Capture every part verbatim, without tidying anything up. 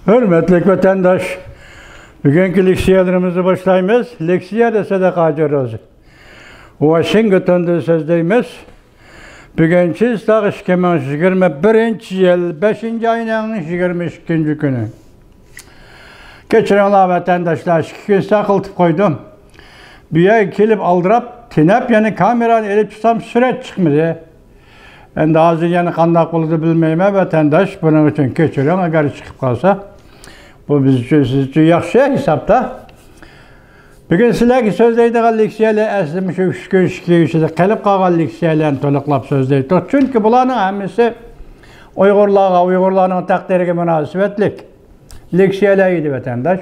ھۆرمەتلىك ۋەتەنداش، بۈگۈنكى لېكسىيەلىرىمىزنى باشلايمىز. لېكسىيەدە سەدىقە ھاجى روزى. ۋاشىنگتوندىن سۆزلەيمىز. بۈگۈن چىسلاق ئىككى مىڭ يىگىرمە بىرىنچى يىل، بەشىنچى ئاينىڭ يىگىرمە ئىككىنچى كۈنى. كەچۈرۈڭلار ۋەتەنداشلار، ئىككى كۈن ساقلىتىپ قويدۇم. بۇ يەرگە كېلىپ ئالدىراپ، تېنەپ يەنە كامېرانى ئېلىپ چىقسام سۈرەت چىقمىدى. ئەمدى ھازىر يەنە قانداق بولىدۇ بىلمەيمەن ۋەتەنداش، بۇنىڭ ئۈچۈن كەچۈرۈڭ، ئەگەر چىقىپ قالسا. بۇ بىز ئۈچۈن، سىز ئۈچۈن ياخشى ھېسابتا. بۈگۈن سىلەرگە سۆزلەيدىغان لېكسىيەلەر ئەسلى مۇشۇ ئۈچ كۈن، ئىككى كۈن ئىچىدە قېلىپ قالغان لېكسىيەلەرنى تولۇقلاپ سۆزلەيتتۇق. چۈنكى بۇلارنىڭ ھەممىسى ئۇيغۇرلارغا، ئۇيغۇرلارنىڭ تەقدىرىگە مۇناسىۋەتلىك لېكسىيەلەر ئىدى ۋەتەنداش.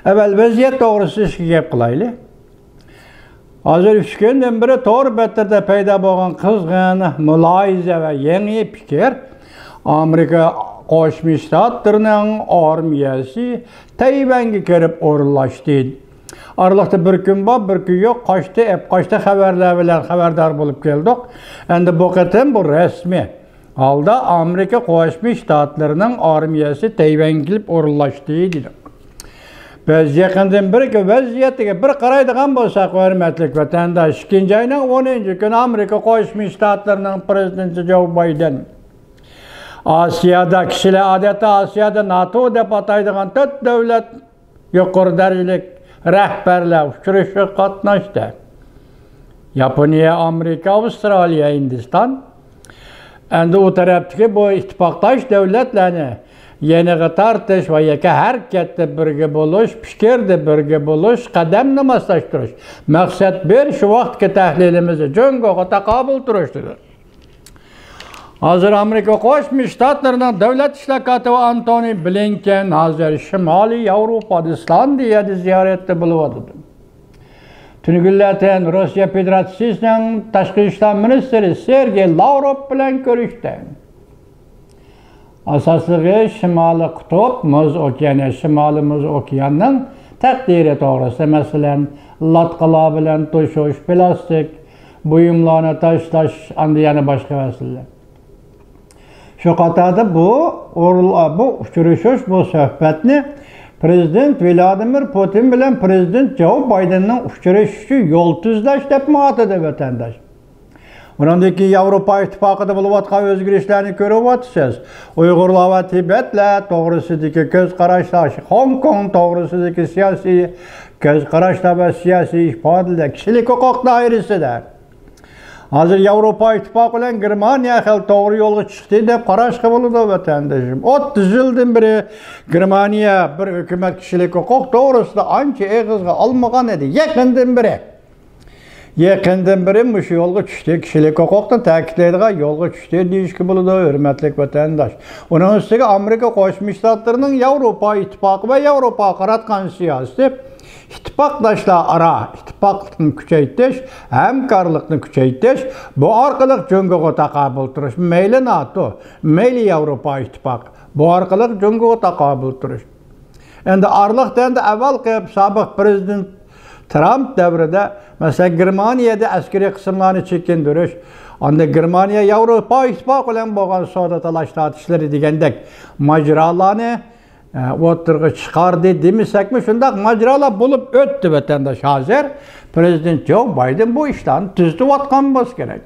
ئەۋۋەل ۋەزىيەت توغرىسىدا ئىككى گەپ قىلايلى. ھازىر ئۈچ كۈندىن بېرى تور بەتلىرىدە پەيدا بولغان قىزغىن مۇلاھىزە ۋە يېڭى پىكىر، ئامېرىكا قوشما شتاتلىرىنىڭ ئارمىيەسى تەيۋەنگە كىرىپ ئورۇنلاشتى. ئارىلىقتا بىر كۈن بار، بىر كۈن يوق، قاچتى، ئەپ قاچتى خەۋەرلەر بىلەن خەۋەردار بولۇپ كەلدۇق. ئەمدى بۇ قېتىم بۇ رەسمىي ھالدا ئامېرىكا قوشما شتاتلىرىنىڭ ئارمىيەسى تەيۋەنگە كېلىپ ئورۇنلاشتى، دېدى. بىز يېقىندىن بېرىكى ۋەزىيەتكە بىر قارايدىغان بولساق، ھۆرمەتلىك ۋەتەنداش، ئىككىنچى ئاينىڭ ئونىنچى كۈنى ئامېرىكا قوشما شتاتلىرىنىڭ پرېزىدېنتى جو بايدېن ئاسىيادا، كىشىلەر ئادەتتە ئاسىيادا ناتو دەپ ئاتايدىغان تۆت دۆلەت يۇقىرى دەرىجىلىك رەھبەرلەر ئۇچرىشىشقا قاتناشتى. ياپونىيە، ئامېرىكا، ئاۋسترالىيە، ھىندىستان. ئەمدى ئۇ تەرەپتىكى بۇ ئىتتىپاقداش دۆلەتلەرنى يېنىغا تارتىش ۋە يەككە ھەرىكەتتە بىرگە بولۇش، پىكىردە بىرگە بولۇش، قەدەمنى ماسلاشتۇرۇش. مەقسەت بىر، شۇ ۋاقىتتىكى تەھلىلىمىزدە جۇڭگوغا تاقابىل تۇرۇش، دېدى. ھازىر ئامېرىكا قوشما شتاتلىرىنىڭ دۆلەت ئىشلار كاتىپى ئانتونى بلىنكېن ھازىر شىمالىي ياۋروپادا ئىسلاندىيەدە زىيارەتتە بولۇۋاتىدۇ. تۈنۈگۈنلەتەن روسىيە فېدېراتسىيىسىنىڭ تاشقى ئىشلار مىنىستىرى سېرگېي لاۋروف بىلەن كۆرۈشتى. ئاساسلىقى شىمالىي قۇتۇپ مۇز ئوكيانى، شىمالىي مۇز ئوكياننىڭ تەقدىرى توغرىسىدا، مەسىلەن، لاتقىلار بىلەن توشۇش، پىلاستىك بۇيۇملارنى تاشلاش، ئاندىن يەنە باشقا مەسىلىلەر. شۇ قاتاردا بۇ ئورۇن-، بۇ ئۇچرىشىش، بۇ سۆھبەتنى پرېزىدېنت ۋلادىمىر پۇتىن بىلەن پرېزىدېنت جو بايدېننىڭ ئۇچرىشىشى يول تۈزلەش دەپمۇ ئاتىدى ۋەتەنداش. ئۇنىڭدىن كېيىن ياۋروپا ئىتتىپاقىدا بولۇۋاتقان ئۆزگىرىشلەرنى كۆرۈۋاتىسىز. ئۇيغۇرلار ۋە تىبەتلەر توغرىسىدىكى كۆز قاراشلار، خوڭكوڭ توغرىسىدىكى سىياسىي كۆز قاراشلار ۋە سىياسىي ئىپادىلەر، كىشىلىك ھوقۇق دائىرىسىدە. ھازىر ياۋروپا ئىتتىپاقى بىلەن گېرمانىيە خېلى توغرا يولغا چىقتى دەپ قاراشقا بولىدۇ، ۋەتەندىشىم. ئوتتۇز يىلدىن بېرى گېرمانىيە بىر ھۆكۈمەت كىشىلىك ھوقۇق توغرىسىدا ئانچە ئېغىزغا ئالمىغان ئىدى. يېقىندىن بېرى، يېقىندىن بېرى مۇشۇ يولغا چۈشتى، كىشىلىك ھوقۇقنى تەكىتلەيدىغان يولغا چۈشتى دېيىشكە بولىدۇ، ھۆرمەتلىك ۋەتەنداش. ئۇنىڭ ئۈستىگە ئامېرىكا قوشما شتاتلىرىنىڭ ياۋروپا ئىتتىپاقى ۋە ياۋروپاغا قاراتقان سىياسىتى ئىتتىپاقداشلار ئارا ئىتتىپاقلىقنى كۈچەيتىش، ھەمكارلىقنى كۈچەيتىش، بۇ ئارقىلىق جۇڭگوغا تاقابىل تۇرۇش، مەيلى ناتو، مەيلى ياۋروپا ئىتتىپاقى، بۇ ئارقىلىق جۇڭگوغا تاقابىل تۇرۇش. ئەمدى ئارىلىقتا ئەمدى ئەۋۋەلقى سابىق پرېزىدېنت ترامپ دەۋرىدە، مەسىلەن، گېرمانىيەدە ئەسكىرىي قىسىملارنى چېكىندۈرۈش، ئاندىن گېرمانىيە ياۋروپا ئىتتىپاقى بىلەن بولغان سودا تالاش تارتىشلىرى دېگەندەك ماجىرالارنى، ئە، ئوتتۇرىغا چىقاردى دېمىسەكمۇ، شۇنداق ماجىرالار بولۇپ ئۆتتى، ۋەتەنداش. ھازىر پرېزىدېنت جو بايدېن بۇ ئىشلارنى تۈزىتىۋاتقان بولسا كېرەك.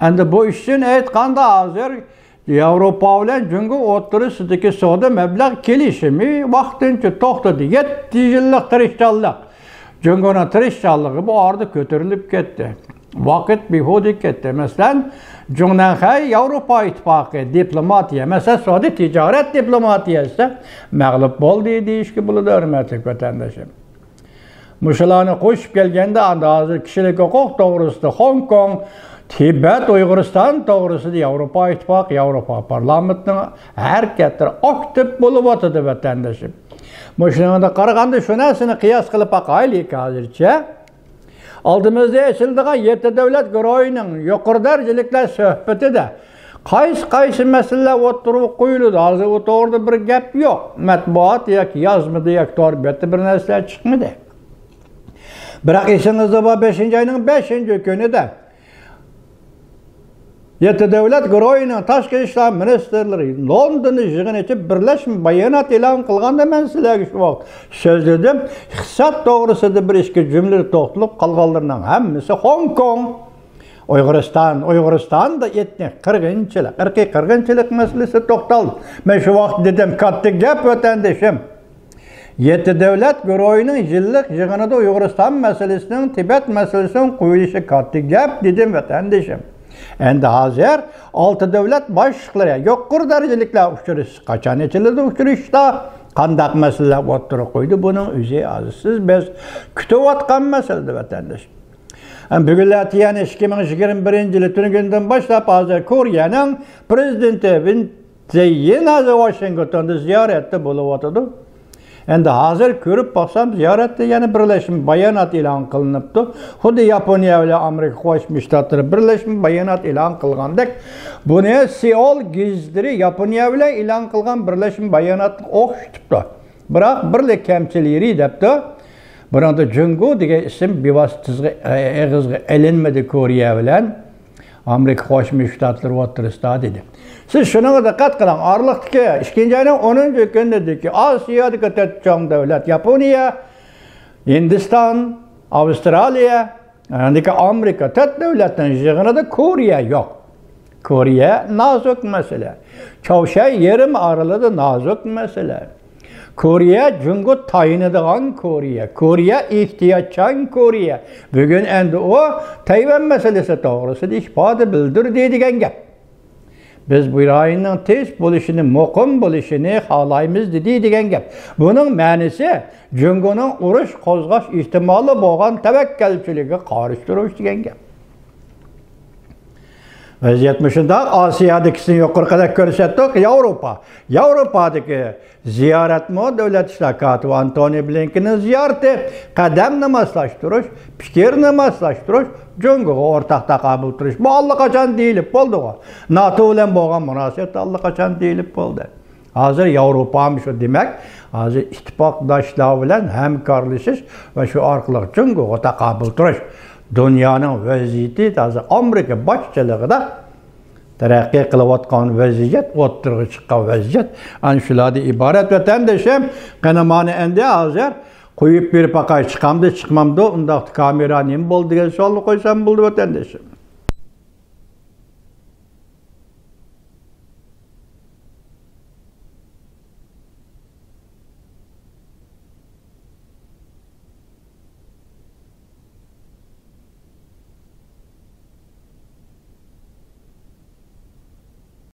ئەمدى بۇ ئىش ئۈچۈن ئېيتقاندا، ھازىر ياۋروپا بىلەن جۇڭگو ئوتتۇرىسىدىكى سودا مەبلەغ كېلىشىمى ۋاقتىنچە توختىدى. يەتتە يىللىق تىرىشچانلىق، جۇڭگونىڭ تىرىشچانلىقى بۇ ئارىدا كۆتۈرۈلۈپ كەتتى. ۋاقىت بىھۇدە كەتتى. مەسىلەن، جۇڭنەنخەي ياۋروپا ئىتتىپاقى دىپلوماتىيە، مەسىلەن، سودا تىجارەت دىپلوماتىيەسىدە مەغلۇپ بولدى دېيىشكە بولىدۇ، ھۆرمەتلىك ۋەتەنداشلىرىم. مۇشۇلارنى قوشۇپ كەلگەندە، ئەمدى ھازىر كىشىلىك ھوقۇق توغرىسىدا، خوڭكوڭ، تىبەت، ئۇيغۇرىستان توغرىسىدا ياۋروپا ئىتتىپاقى، ياۋروپا پارلامېنتىنىڭ ھەرىكەتلىرى ئاكتىپ بولۇۋاتىدۇ، ۋەتەندىشىم. مۇشۇنىڭغا قارىغاندا، شۇ نەرسىنى قىياس قىلىپ باقايلىك ھازىرچە. ئالدىمىزدا ئېچىلىدىغان يەتتە دۆلەت گۇرۇھىنىڭ يۇقىرى دەرىجىلىكلەر سۆھبىتىدە قايسى، قايسى مەسىلىلەر ئوتتۇرىغا قويۇلىدۇ؟ ھازىر ئۇ توغرىدا بىر گەپ يوق. مەتبۇئات ياكى يازمىدا ياكى تور بەتتە بىر نەرسىلەر چىقمىدى. بىراق ئېسىڭىزدە بار، بەشىنچى ئاينىڭ بەشىنچى كۈنىدە يەتتە دۆلەت گۇرۇھىنىڭ تاشقى ئىشلار مىنىستىرلىرى لوندوندا يىغىن ئېچىپ، بىرلەشمە بايانات ئېلان قىلغاندا، مەن سىلەرگە شۇ ۋاقىت سۆزلىدىم. ئىقتىساد توغرىسىدا بىر ئىككى جۈملىدە توختىلىپ، قالغانلىرىنىڭ ھەممىسى خوڭكوڭ، ئۇيغۇرىستان، ئۇيغۇرىستاندا ئېتنىك قىرغىنچىلىق، ئىرقىي قىرغىنچىلىق مەسىلىسىدە توختالدى. مەن شۇ ۋاقىت دېدىم، كاتتا گەپ، ۋەتەندىشىم. يەتتە دۆلەت گۇرۇھىنىڭ يىللىق يىغىنىدا ئۇيغۇرىستان مەسىلىسىنىڭ، تىبەت مەسىلىسىنىڭ قويۇلۇشى كاتتا گەپ، دېدىم، ۋەتەندىشىم. ئەمدى ھازىر ئالتە دۆلەت باشلىقلىرى، يۇقىرى دەرىجىلىكلەر ئۇچرىشىشى قاچان ئېچىلىدۇ؟ ئۇچرىشىشتا قانداق مەسىلىلەر ئوتتۇرىغا قويدى؟ بۇنىڭ ئۆزى ھازىر سىز، بىز كۈتۈۋاتقان مەسىلىدە، ۋەتەندىش. ھەم بۈگۈنلەتە، يەنى ئىككى مىڭ يىگىرمە بىرىنچى يىلى تۈنۈگۈندىن باشلاپ، ھازىر كورېيەنىڭ پرېزىدېنتى ۋىن زېيىن ھازىر ۋاشىنگتوندا زىيارەتتە بولۇۋاتىدۇ. ئەمدى ھازىر كۆرۈپ باقسام، زىيارەتتە يەنە بىرلەشمە بايانات ئېلان قىلىنىپتۇ. خۇددى ياپونىيە بىلەن ئامېرىكا قوشما شتاتلىرى بىرلەشمە بايانات ئېلان قىلغاندەك، بۇنى سېئول گېزىتلىرى ياپونىيە بىلەن ئېلان قىلغان بىرلەشمە باياناتقا ئوخشىتىپتۇ. بىراق بىرلا كەمچىل يېرى دەپتۇ، بۇنىڭدا جۇڭگو دېگەن ئىسىم بىۋاسىتە تىزغا-، ئېغىزغا ئېلىنمىدى كورېيە بىلەن ئامېرىكا قوشما شتاتلىرى ئوتتۇرىسىدا، دېدى. سىز شۇنىڭغا دىققەت قىلىڭ، ئارىلىقتىكى ئىككىنچى ئاينىڭ ئونىنچى كۈنىدىكى ئاسىيادىكى تۆت چوڭ دۆلەت، ياپونىيە، ھىندىستان، ئاۋسترالىيە، ئاندىكى ئامېرىكا، تۆت دۆلەتنىڭ يىغىنىدا كورېيە يوق. كورېيە نازۇك مەسىلە. چاۋشيەن يېرىم ئارىلىدا نازۇك مەسىلە. كورېيە جۇڭگو تايىنىدىغان كورېيە. كورېيە ئېھتىياتچان كورېيە. بۈگۈن ئەمدى ئۇ تەيۋەن مەسىلىسى توغرىسىدا ئىپادە بىلدۈردى دېگەن گەپ. بىز بۇ رايوننىڭ تىنچ بولۇشىنى، مۇقىم بولۇشىنى خالايمىز دېدى دېگەن گەپ. بۇنىڭ مەنىسى جۇڭگونىڭ ئۇرۇش قوزغاش ئېھتىمالى بولغان تەۋەككەلچىلىكىگە قارشى تۇرۇش دېگەن گەپ. ۋەزىيەت مۇشۇنداق. ئاسىيادىكىسىنى يۇقىرىقىدەك كۆرسەتتۇق. ياۋروپا. ياۋروپادىكى زىيارەتمۇ دۆلەت ئىشلار كاتىپى ئانتونى بلىنكېننىڭ زىيارىتى، قەدەمنى ماسلاشتۇرۇش، پىكىرنى ماسلاشتۇرۇش، جۇڭگوغا ئورتاق تاقابىل تۇرۇش. بۇ ئاللىقاچان دېيىلىپ بولدىغۇ. ناتو بىلەن بولغان مۇناسىۋەتتە ئاللىقاچان دېيىلىپ بولدى. ھازىر ياۋروپامۇ شۇ، دېمەك، ھازىر ئىتتىپاقداشلار بىلەن ھەمكارلىشىش ۋە شۇ ئارقىلىق جۇڭگوغا تاقابىل تۇرۇش. دۇنيانىڭ ۋەزىيىتى ھازىر ئامېرىكا باشچىلىقىدا تەرەققىي قىلىۋاتقان ۋەزىيەت، ئوتتۇرىغا چىققان ۋەزىيەت ئەنە شۇلاردىن ئىبارەت، ۋەتەندىشىم. قېنى مانا ئەمدى ھازىر قويۇپ بېرىپ باقاي، چىقامدۇ، چىقمامدۇ، ئۇنداقتا كامېرا نېمە بولدى دېگەن سوئالنى قويسام بولدى، ۋەتەندىشىم.